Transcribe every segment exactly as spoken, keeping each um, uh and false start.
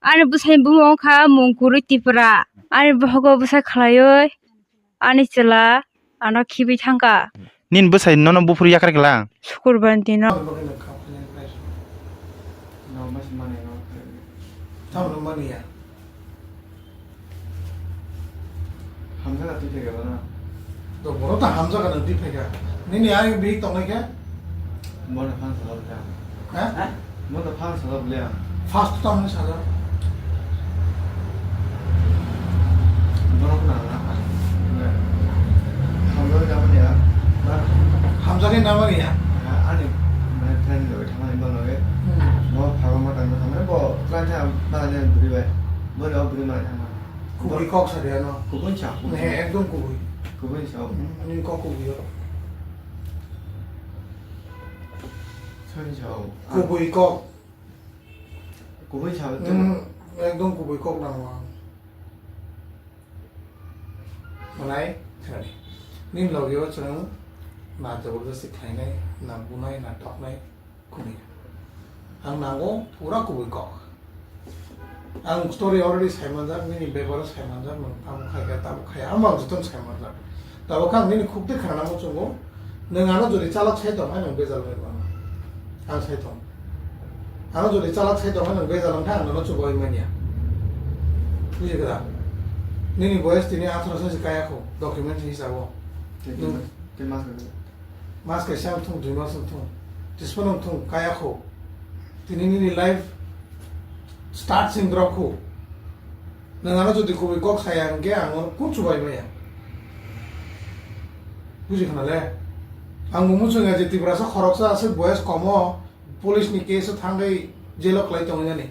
Ani bwsai bumung wngkha Mungkuri Tipra. Ani bohogo bwsa khlaiwi ani chwla ano khibi thangkha. Nini bwsai nono buphuru yakar kla? Sukurbar dino. Tamno mani ya. Hamjakha twi phai kha na? To borok ta hamjakha na twi phai kha. Nini ai bihik tongnai khe? Bono phan sajak le ang. Ha? Bono phan sajak le ang. First to tamni sajak. Bono khna na. Hamjakha na mani ya. Hamjakha na mani ya. Ani mane friend loi thangmani bono. Hmm. Bo phago ma tangma tangmani bo try tha ba ne buri bai. Bo le buri ma thangma. Kubui kok sa de ano. Kubui sa, kubui. Ne, ekdom kubui. Kubui sa. Hmm, ani kok kubui yo. Sani sa. Kubui kok. Kubui sa, hmm, ekdom kubui kok nang mang. Manai, khani. Nin logi o chwng na jabardasti khlainai, na bunai, na toknai. Kuni. Ang nango pura kubui kok. Ang story already saimanjak, nini bebaro saimanjak, nwng tamo khaikha, tamo khaya, ang bang jotono saimanjak. Tabuk ang nini khuk twi khana muchungo, nwng ano jodi chalak sai tong, hai nwng bejal wngwi mano. Ang sai tong. Ano jodi chalak sai tong, hai nwng bejal wngkha, ang nono chubaui manya. Bujikha da? Nini boyes tini atharo se kaya kho, document hisabo. Nwng tei mas Mas kaisa wng thung, dui mas wng thung, tispan wng thung, kaya kho. Tini nini life start sing drop kho. Nwng ano jodi kubui kok saya hwnkhe ang nono kung chubai maya. Buji khna le? Ang bo muchung ya je Tiprasa khoroksa aswk boyes komo police ni case o thangwi jail o kwlai tongwi nani.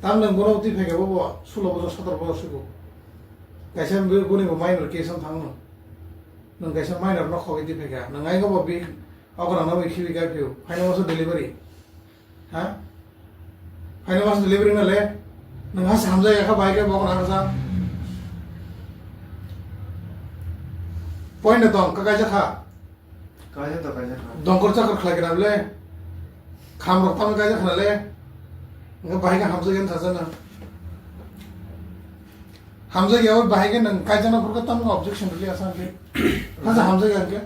Tamni nwng bono twi phaikhe bo bo sulo bojor sotoro bojor siko. Kaisa bini bo minor case o thangno. Nwng kaisa minor no khogwi twi phaikha. Nwng ai bo bi Abo nang nangwi khibi kha phiyok. Phaina masa delivery. Ha? Phaina masa delivery na le? Nang has hamjak ya kha bai khe bok nang sa. Point na tong, ka kaisa kha. Kaisa to kaisa kha. Dongkor chakor khlai gra le. Kham rok tam kaisa kha le. Nga bai khe hamjak yan sa na. Hamjak ya bai khe nang kaisa na phur ka tam objection le asa ke. Hasa hamjak ya ke.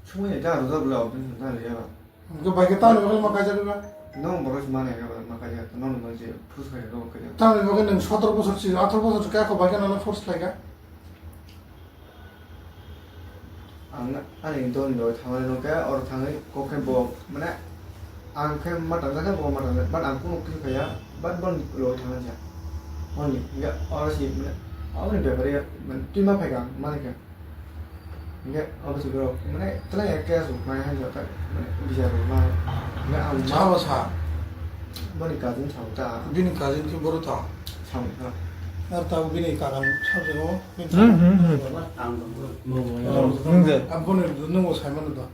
Sumui ya, da, da, da, da, da, da, da. Hingke bai khe tamni bagwi ma kaijak kha? Nong borok se mani khe ma kaijak, nong ni bagwi se force khaijak, nong kaijak. Tamni bagwi nwng sotoro bosor si, atharo bosor si kaya kho bai khe nono force khlai kha? Ang ani dol ni bagwi thangmani nong khe, oro thangwi kok khe bo, mane, ang khe ma tangjak khe bo ma tangjak, but ang kunu khe phaiya, but bo ni bagwi thangmani sa. Only, hingke oro si, mane, aboni bepari, mane, twi ma phai kha, mani khe. Hingke abo se borok, mane, twlai ya case rok nai hai jota, mane, bichar rok nai. Hingke ang ma Sabo sa. Boni cousin sa ta. Bini cousin khe boro ta. Sa ta. Ar ta bini kakan sa se o. Hmm, hmm, hmm. Ang bo, bo, bo. Hmm, de. Aboni nungo sai mano da.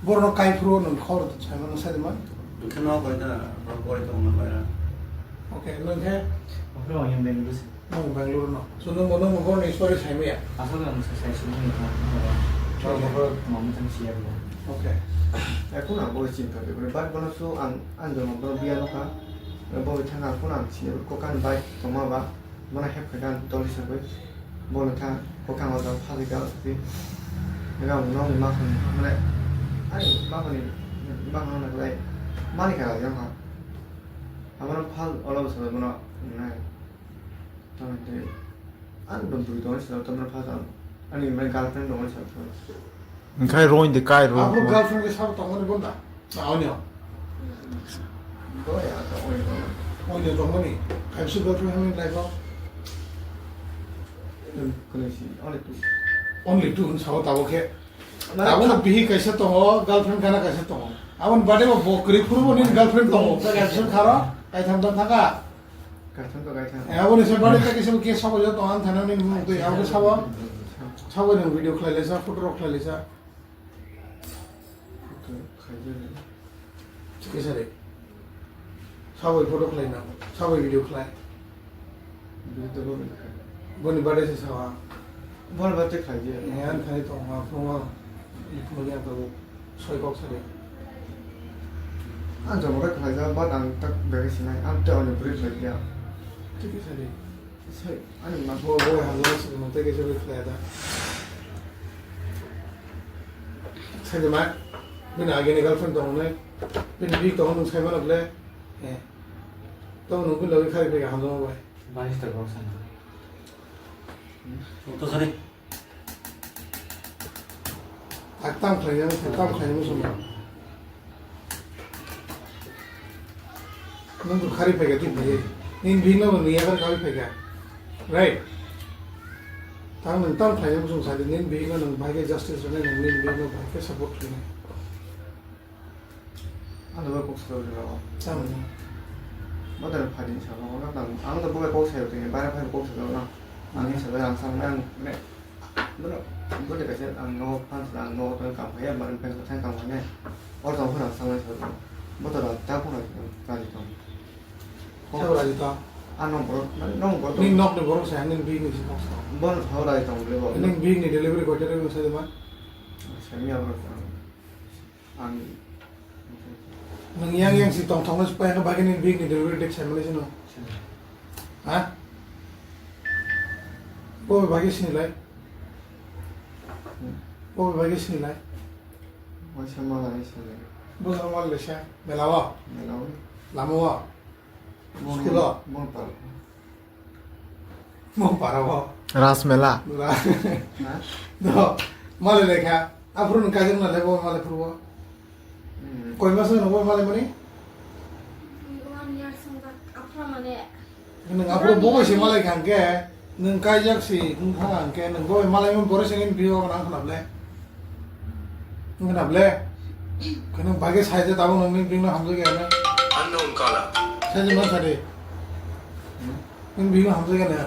Borok no kai phuru nwng khobor sai mano sai de man. Hingke no koi da, bo koi tong no koi da. Okay, nwng khe? Ophro ang yang Bangalore se. Nwng Bangalore no. So nwng bo, nwng bo borok ni story sai maya? Asal ang sai, sai sini ni ha. Tamo tang siya bo. Okay. Ekun ang bo chinta de, but bono su ang, ang jono bono biya no kha. Bo thang ang kun ang sini ko kan bai tongma ba. Bono hep khe kan toli sagwi. Bono kha kokang o jang phagwi ka usti. Ega ang nong ma khani mane. Ai ma khani ma khani na lai. Mani kha yang ha. Abono phal ola bwsa bono nai. Tamo tei ang dong bwrwi tongwi sa tamo phal ang. Ani mane girlfriend tongwi sa. Hingkhai roin de kai roin. Abo girlfriend ke sabo tongmani bonda. Onyo. Onyo tongmani. Kaisa girlfriend hamni life o. Only two. Only two, sabo tabo khe. Tabo bihi kaisa tongo, girlfriend kana kaisa tongo. Aboni bade bo bo kwrwi phuru bo nini girlfriend tongo. Kaisa kharo, kaitham tong thaka. Kaitham to kaitham. Eh, aboni se bade ta kisa ke sabo jo tong an thana ni mung twi abo sabo. Sabo ni video khlai lesa, photo rok khlai lesa. Kisa de. Sabo photo khlai na, sabo video khlai. Bini to bini khlai. Boni bade se sawa. Boni bade khlai je. Eh, an thani tong ma, phung ma. Iphuru ya to. Soi kok sari. Ang jabo khe khlaijak, but ang tak bag sinai, ang tei oni bwrwi khlai ya. Twi kisa di. Sai, ani ma bo, bo hamjak se mo tei kisa bai khlai da. Sai de ma, bini agini girlfriend tong nai, bini bihik tong nung sai mano ble. Eh. Tong nung bini logi khai bai hamjak bai. Bai star box ano. To sari. Ak tam khlai yang, tam khlai yang sung. Nung tu khari phaikha, tu phai. Nin bihik no nung yagar kawi phaikha. Right? Tang nung tam khlai yang sung sadi, nin bihik no nung bhai ke justice rwnai, nung nin bihik no bhai ke support rwnai. Ano bai kok sa rw. Tamo. Bodol phadi sa rw na, ang to bo bai kok sa rw, bare phai kok sa rw na. Ang sa ang sa ang ne. Bono, bono kaisa ang no phan sa ang no to kam ya, bare phai sa kam ne. Or to phura sa sa. Bodol ta phura ka ji to. Sa ra ji to. Ano bro, no bro. Ni nok ni bro sa ni bi ni si kok sa. Bono sa ra ji to le bo. Ni bi ni delivery ko jere sa de ma. Sa mi abro. Ang Nung yang yang si tong thong no si paya ka bagini bihik ni delivery date sai mali sino. Ha? Bo bagini sini lai. Bo bagini sini lai. Waisa malai sini. Bo sa mal le sa. Mela wa. Mela wa. Lama wa. School o? Mon pal. Mon para o? Ras mela. Ra. Ha? Do, male lekha. Aphuru nung kaijak na lebo male phuru o. Hmm. Koi mas nung bo male mani? One year song tak aphuru mane. Nung aphuru bo se male khangke. Nung kaijak si, nung thang ang ke, nung bo malai mo bore sengin biyo nang khna ble. Nung khna ble. Khe nung bage sai je tabuk nung ning bing no hamjak ya ne. Unknown caller. Sai je man sadi. Nung bing no hamjak ya ne.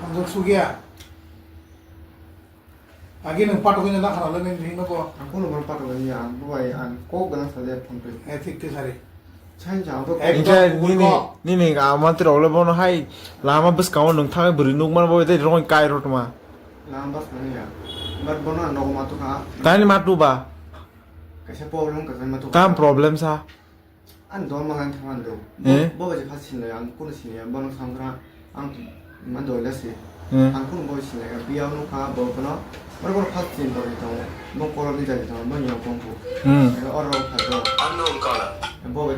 Hamjak sugya. Agi nung patok ni na khna le nung bing no bo. Ang kono bono patok ni ya, ang bo ai, ang kok gana sa je phone pe. Eh, thik thik sari. Ekdom nini, nini a mantir rok le bono hai lama bwskango nwng thangwi bwrwi nukmano bo tei rongwi kai rw tongma. Lama bwskango ya. But bono ang nogo ma tukha. Tani ma tuba? Kaisa problem kaisa ma tukha. Tam problem sa? Ani dol ma lang thangma do. Eh? Bo bai kha sinlai ang kuno sinya bono samgra. Ang ma doila se. Hmm. Ang kunu bo sinai ka biya no ka bo kono. Oro kono first din bo tongo. Bo kolor ni jai tongo. Bo nyok bong bu. Hmm. Oro ka do. Unknown caller. Bo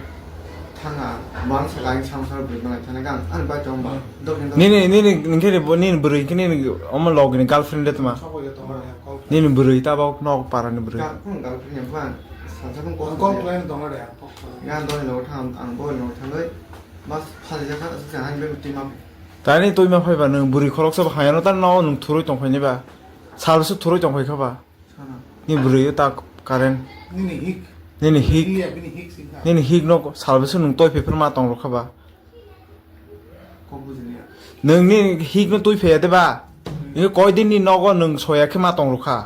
thanga. Bo ang sa lain sang sar bri ma thana gang. Ang bai tong ba. Hmm. Dok ni dok. Nini, nini, nini khe bo nini bwrwi khe nini omo log ni girlfriend de tma. Sabo ya tong ya kol. Nini bwrwi ta bo nok para ni bwrwi. Ka kunu girlfriend ya bang. Sa sa kunu kol. Kol plan tong ya. Yang doi no thang, ang bo no thang doi. Mas phali jakha, aswk se hai bebak twi ma phai. Tani twi ma phai ba, nwng bwrwi khoroksa ba hayano ta no nwng thurui tong phai ni ba? Sal bwswk thurui tong phai kha ba? Sana. Ni bwrwi ta current. Nini hik. Nini hik. Iya, bini hik sing kha. Nini hik no sal bwswk nwng twi phai phai ma tong rw kha ba? Kok bujiliya. Nwng ni hik no twi phai ya de ba? Hmm. Ni koi din ni nogo nwng soya khe ma tong rw kha.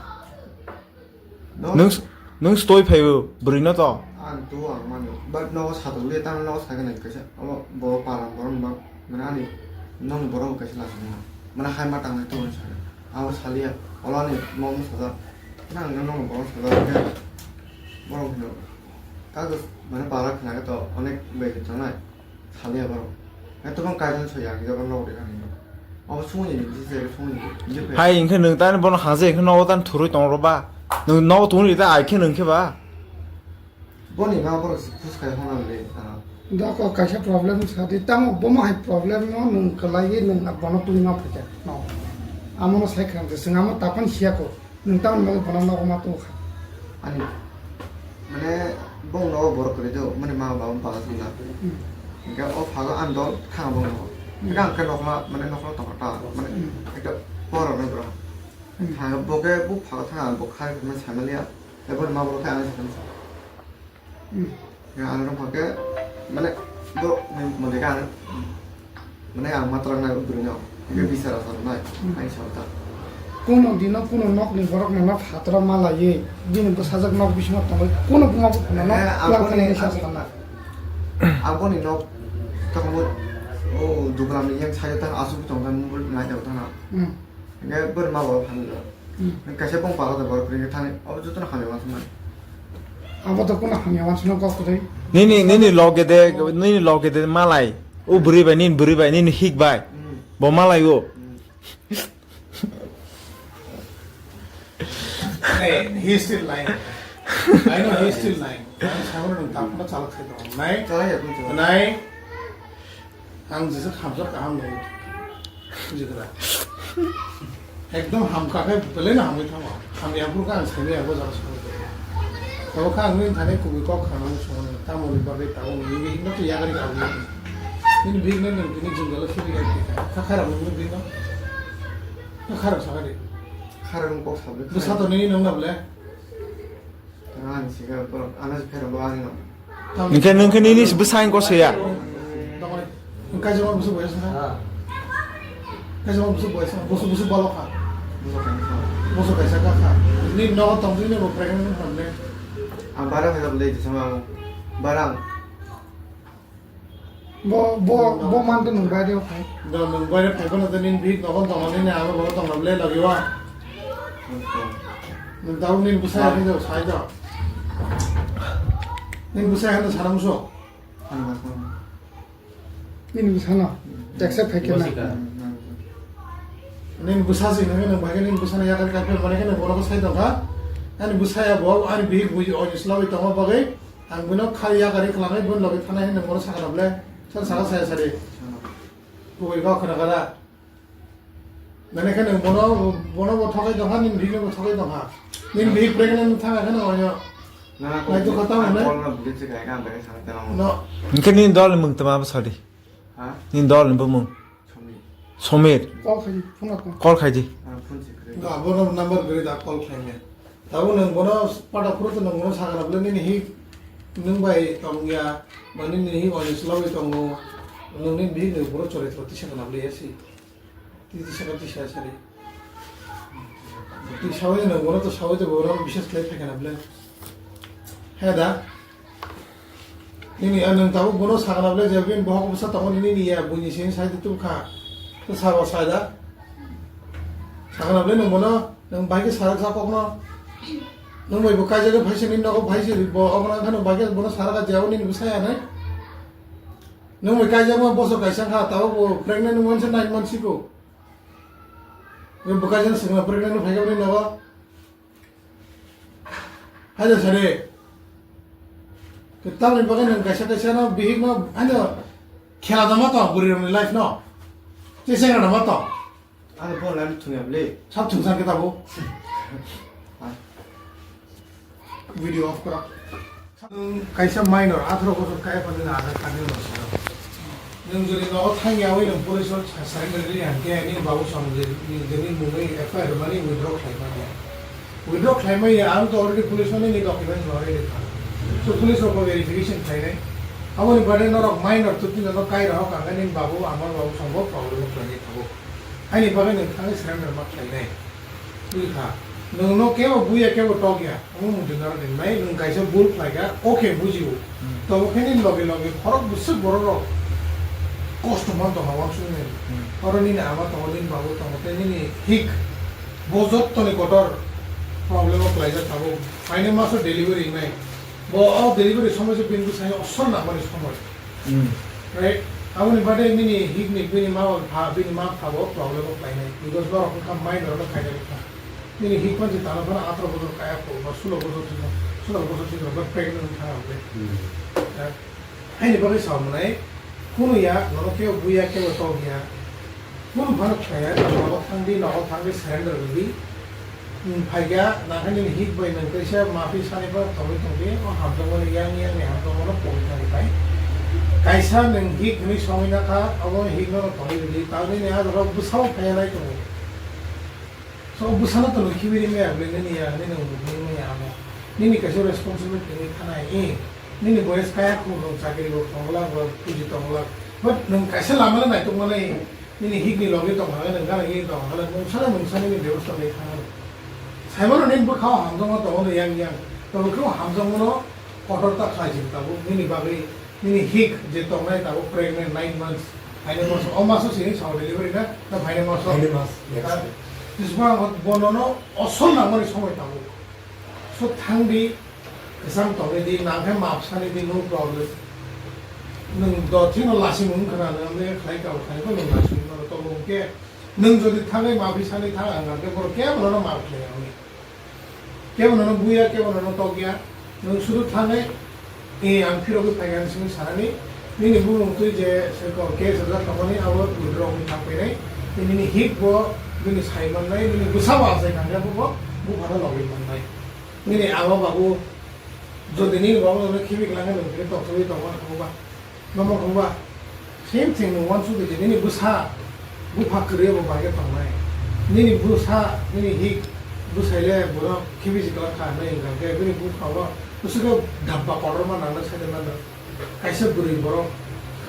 No. Nwng s-, nwng stoi phaio bwrwi no to? Ang tu ang mano. But no sa to le tang no sa gana kaisa. Amo bo param borom ba. Mana ani nong borom kaisa la sini. Mana hai ma tang tu sa. Amo salia. Ola ni mom sa da. Nang nang nong borom sa da. Borom hino. Kagus mana para khna to onek bai to nai. Saliya borok. Eto bang kaitor soya ang jabon logo de kani. Abo sungni ni bisi se sungni ni. Hai, hinkhe nwng tani bono hangse hinkhe nogo tani thurui tong rw ba? Nwng nogo tongri ta ai khe nwng khe ba? Boni ma borok se phus khai hona le. Doko kaisa problem sa di tamo bomo hai problem no nwng kwlai nwng bono twi ma phaikha. No. Amo no sai khang se swng amo tapan siya ko. Nwng tamoni bagwi bono nogo ma tongkha? Ani, mane, bong nogo borok kwrwi do, mane ma baba bala songla. Hmm. Hingke o phago ang dol thang bong nogo. Hmm. Hingke ang khe nokla, mane nokla tongkha ta, mane Hmm. ekta porok ni borok. Hmm. Thang bo khe bo phago thang bo khai mane samaliya, ebo ma borok khe ang sakha. Hmm. Ya, ano rok ke, mane, bo, mode ka, mane, ang matra na bwrwi no, ke Hmm. bisar asar nai, Hmm. ai sa ta. Kuno dino, kuno nok ni borok no, no phatro ma laiye, bini bwsajak nok bisingo tongwi, kuno buma bo kuno no, Eh, lang aboni, thani sa aboni, sana. Aboni nok, tamo, o, duglam ni yang sayo tan asuk tong tan, mobile nai tong tan. Hmm. Hingke borok ma bo phan do. Hmm. Kaisa bong pala do borok ringke thani. Abo jotono hamya wansukmani. Abo to kuno hamya wansukna kok kwrwi. Nini, nini loge de, nini loge de malai. O bwrwi bai, nini bwrwi bai, nini hik bai. Bo malai o. Hey, he's still lying. I know he's still lying. Ang saimano nwng tapno chalak sai tongo. Nai? Chalak ya, kung chalak. Nai? Ang jesa khamjak kaham nai. Bujikha da? Ekdom hamkha khe belai no hamwi thango. Hamya phuru khe ang saimaya bo jaga songwi tongkha. Tabo khe ang nini thani kubui kok khanani songmani. Tamoni bagwi tabuk nini hikno to yagari ka aboni. Nini bihikno nwng tini jwngjalo siri ya kha khairok nini bihikno. Kha khairok sakha di. Khairok kok sabwi. Bwsa to nini nung na ble. Ani siga borok, ano se pherok bo ani no. Hingke nwng khe nini bwsai kok saya. Kaisa ma busu boyas na. Kaisa ma busu boyas na. Busu busu balo kha. Busu kaisa. Busu kaisa ka kha. Ni no tong ni bo pregnant ni problem. Ang bara phai le jisa ma bara. Bo, bo, bo man to nwng baire phai. Do nwng baire phai phano to nini bihik nogo tongmani ni abo bo tongna ble lagi wa. Nwng tau nini bwsai hai do sai do. Nini bwsai hai do sana muso. Nini bwsano. Accept khai khe na. Nini bwsa si nini nwng bai nini bwsano yakar kai phai mane khe nwng bono sai tongkha. Ani bwsai abo ani bihik bui o ni slawi tongma bagwi. Ang bono khari yakari khlangwi bono logi thanai hinwi bono sakha ble. Sal sakha saya sari. Kubui kok khna kara. Nani khe nwng bono, bono bo thokai tongkha, nini bihik no bo thokai tongkha. Nini bihik pregnant thang khe no oyo. Nai to khata mane. Call no bihik se kai kan bai sa tang. No. Hingke nini dol ni mung tama bwsadi. Ha? Nini dol ni bumung. Somir. Call khai di, phone ko. Call khai di. Ga bono number gari da call khai me. Tabo nwng bono pata phuru to nwng bono sakha na bole nini hi nwng bai tong ya, ba nini hi oil slawi tongo, nwng nini bihik ni boro chori to tisa kana bole yasi. Ti tisa ka tisa sari. Ti sawi nwng bono to sawi to bono bises khlai phai kana bole. He da. Nini, ah, nwng tabuk bono sakna ble je bini bohok bwsa tongo nini ya, buini sini sai tubkha. To sabo sai da. Sakna ble nwng bono, nwng bai khe sarak sa kokno. Nwng bai bo kaijak phai se nini nogo phai se bo obo nang khano bai khe bono sarak a jabo nini bwsa ya nai. Nwng bai kaijak ma bosor kaisa kha, tabuk bo pregnant wng se nine months siko. Bo kaijak swngna pregnant phai khe bini nogo. Haja sare. Tamni bagwi nwng kaisa kaisa no bihik no ano khela da ma to bwrwi rokni life no. Che sengra da ma to. Ano phone line thungya bli. Sab thungsa ke tabo. Video off kora. Nwng kaisa minor, atharo bosor kaya phano nwng Aadhaar card ni no sino. Nwng jodi nogo thang yawi nwng police o sa-, surrender ri hwnkhe nini babu song je, je nini mungwi F I R rwmani withdraw khlai manya. Withdraw khlai manya, ang to already police o nini documents already thango. So police rok bo verification khlainai. Aboni bade norok minor to tini no kai rok ang nini babu, amar babu song bo problem khlainai thago. Haini bagwi nwng thangwi surrender ma khlainai. Bui kha. Nwng no kebo buya, kebo tok ya. Omo muchung naro din mai, nwng kaisa bul khlai kha, okay, bujio. Hmm. Tobo khe nini loge loge khorok bwswk borok rok kosto man tongkha wansukni. Hmm. Oro nini ama tongo, nini babu tongo, tei nini hik bo jottoni kotor problem o khlaijak tabuk. Phainai maso delivery wngnai. Bo o delivery somoi se bini bwsai osol nangmani somoi. Hmm. Right? Aboni bade nini hik ni bini ma pha, bini ma pha bo problem o khlainai. Because norok wngkha minor no khainai wngkha. Nini hik mansi tano phano atro bosor kaya kho, ba sulo bosor sino, sulo bosor sino, ba pregnant wngkha na hwnwi. Hmm. Right? Haini bagwi sa mwnai, kunu ya, nono kebo buya, kebo tok ya. Kunu phano khlaiya, nogo thangdi, nogo thangdi, surrender wngdi. Nwng phaikha, nangkhe nini hik bai nwng kaisa mapi sani phano tongwi tongdi, o hamjakmani yang yang ni hamjakmano pogwi thangwi pai. Kaisa nwng hik hwnwi songwi nakha, obo hik no tongwi rwdi, tamo nini ah rok bwsao phaiya nai tongo. So bwsano to nukhiwi rimaya bwle nini ya, nini nwng nukhiwi manya amo. Nini kaisa responsibility wngwi thanai, eh, nini boyes kaya khung rok chakri rok tongla, ba puji tongla. But nwng kaisa lama no naitok manai, nini hik ni logi tong hale, nwng gana hik tong hale, mungsa na mungsa nini bebosta nai thang. Saimano nini bwkhao hamjakma tongo no yang yang. To bwkhao hamjakma no kotor ta khlai jin tabuk, nini bagwi, nini hik je tongnai tabuk pregnant nine months. Phainai maso, o maso sini sao delivery na, na phainai maso? Phainai mas, next. Ah, tisbo ang bono no osol nangmani somoi tabuk. So thangdi, kwchang tongwi di, nangkhe maaf sani di, no problem. Nwng dothino lasimung khna nang le khlai kau khlai bo nwng lasimung no tong mung khe nwng jodi thangai ma phi sani thang ang khe borok kebo nono ma khlai ang. Kebo nono buya, kebo nono tokya. Nwng sudu thangai, e, ang phirogwi phaikha hinwi sanani. Nini bumung twi je se ko case rwjak tongmani abo withdraw wngwi thang painai. Nini hik bo bini sai mannai, nini bwsa bo achai thangya bo bo buphano logwi mannai. Nini ama babu jodi nini babu nono khibi kwlangkhe nwng tini tokthogwi tongma thangba. Nomo wngba, same thing nwng uansuk di, nini bwsa bupha kwrwi bo bai khe tongnai. Nini bwsa, nini hik bwsai le bono khibi si kwlak kha hinwi hwnkha khe, bini bupha o bwswk khe dabba kotorma nangna sai de mano. Kaisa bwrwi borok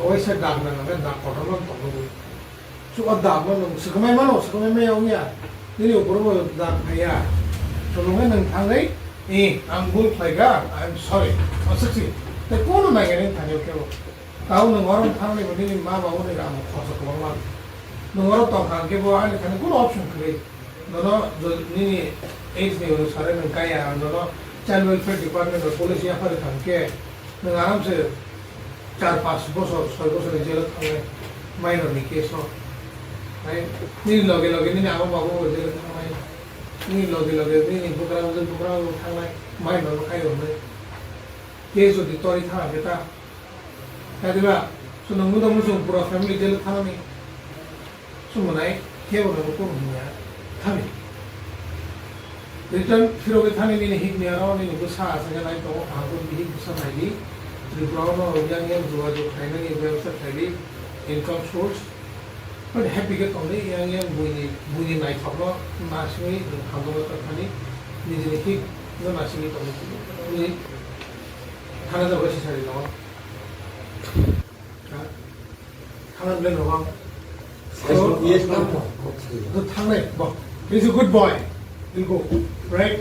waisa dag nang khe dag kotorma tongwi. Chuba dagma nwng swkangmai mano, swkangmai maya wngya. Nini upor bo dag phaiya. Swkangmai nwng thangwi, "Eh, ang bul khlaikha, I am sorry." Aswk si. Tei kono naiya nini thani kebo. Tao nwng oro thangwi bo nini ma babu ni rang khorsa kwbangma. Nwng oro tongkha kebo ani thani kono option kwrwi. Nono jo-, nini age ni onusare nwng kaya, nono child welfare department o police yaphari thang khe, nwng aram se char panch bochor, soi bochor ni jail o thangnai, minor ni case o. Hai, nini loge loge nini ama babu bo jail o thangnai, nini loge loge nini bwkra bo, bwkra bo thangnai, minor no khai rwnai. Case jodi tori thang khe ta, kadiba, chwng nwng mudo muchung pura family jail o thangnani. Sumunai kebo no kung hwnwi thani. Return phirogwi thani nini hik ni aro nini bwsa aswk nai tongo, kaham khe bihik bwsa naidi. Tripura o no yang yang jogajog khlainani bebostha khlaidi, income source. But happy khe tongdi, yang yang buini, buini naithokno nasingwi hamjakma thani nijini hik no nasingwi tongdi. Thana jagwi sisari tongo. Ha? Thangna belai no bang. Yes, no, yes, no. So, thangnai, bo. He's a good boy. He'll go. Right?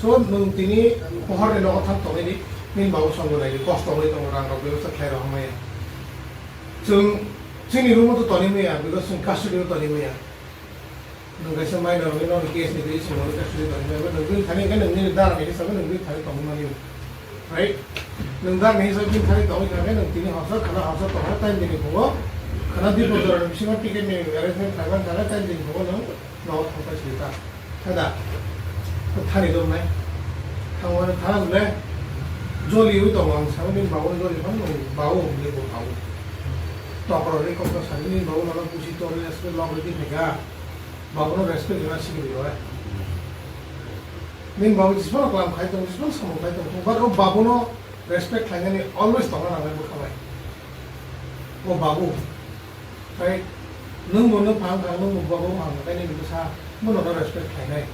So, nwng tini pohor ni nogo thang tongwi di, nini babu songwi lai di, kosto wngwi tongo, rang rok bebostha khlai rok hamya. Chwng, chini room o to toni maya, because chwng custody o toni maya. Nwng kaisa minor wngwi nono case ni twi swngo, case ni tongwi mano, nwng bini thani hwnkhe nwng nini dara ni hisabe nwng bini thani tongwi mani, right? Nwng dara ni hisabe bini thani tongwi kha khe nwng tini horsa khwna horsa tongkha time bini phugo, khwna dui bojor ni bisingo ticket ni arrangement khlaiman kha khe time bini phugo nwng nogo thangpai swi ta, khe da? Thani dong nai, thangmani thang le joli wi tongo, ang sabo nini babu joli phano nwng babu hwnwi bo babu. Tokro ri kok ta sani nini babu nono pusi torwi aswk lok rwdi phaikha. Babuno respect rwna sigi rw bai. Nini babu jesmano kalam khai tongo, jesmano samung khai tongo, but o babuno respect khlainani always tongna nangnai bwkha bai. O babu, khai nwng bo nwng phang kha, nwng bo babu phang kha, nini bwsa bono no respect khlainai.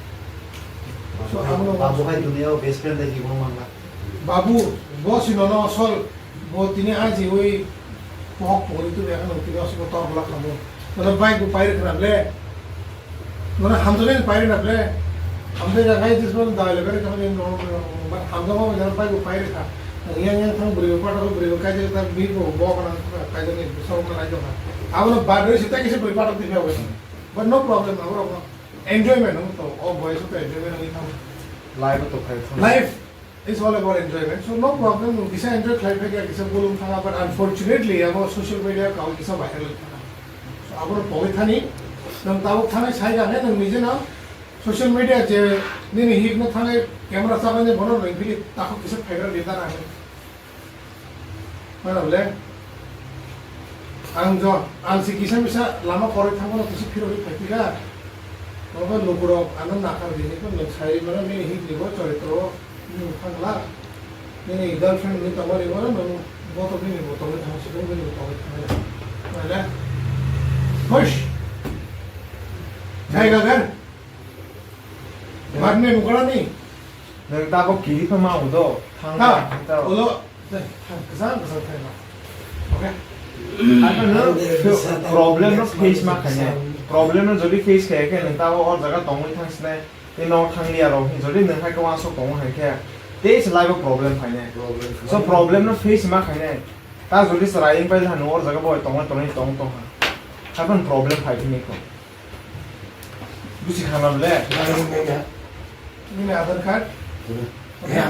So, abono babu hai duniya o best friend dai kibong mangla. Babu, bo si nono asol, bo tini aji ui pohok pohori tu ya kan tini asol bo tor bola kamu. Nono bike bo paire khna ble. Nono hamjani paire na ble. Hamjani ka kai jis bon dai le bere kamani no, no, no, no, hamjani ma jana bike bo paire kha. Yang yang thang beri bo pato beri bo kai jis ta bi bo bo kana kai jani so kana jo ha. Abono bad roi sita kisi beri pato di ya. But no problem, abono enjoyment no to, o boy so enjoyment ni thang. Life to khai thang. Life It's all about enjoyment. So no problem, nwng kisa enjoy khlai phaikha, kisa bolong thanga, but unfortunately abo social media kau kisa viral thanga. So abono pogwi thani, nwng tabuk thani sai kha, nwng nije no social media je nini hik no thangwi camera chaknani bono rwngphili takhuk kisa viral di dana. Mana bole? Ang jo, ang si kisa misa lama koroi thangmano kisa phirogwi phaikha. Obo lukurok ano nakar bini ko nwng sai mano nini hik ni bo choritro. Nwng thangla, nini girlfriend ni tongmani uano nwng boto bini bo tongwi thang, sikung bini bo tongwi thang. Mane, hosh! Jai gagan. Badme mukarani. Nwng tabo kiri phama udo. Thang ta, thang ta. Ulo, thang, kwchang, kwchang thang. Okay. Ano problem no face ma khanya. Problem no jodi face khaya khe nwng tabo or jaga tongwi thang sinai. Tei nogo thang liya rok, jodi nwng hai khe uansuk tongo hai khe, tei se life o problem phainai. Problem phainai. So problem no face ma khainai. Ta jodi chwrai wng pai le ha, nwng or jaga bo tongo, tongo, tongo, tong ha. Haphano problem phai phini kho. Busi khana bole. Nini Aadhaar card? Hmm. Okay.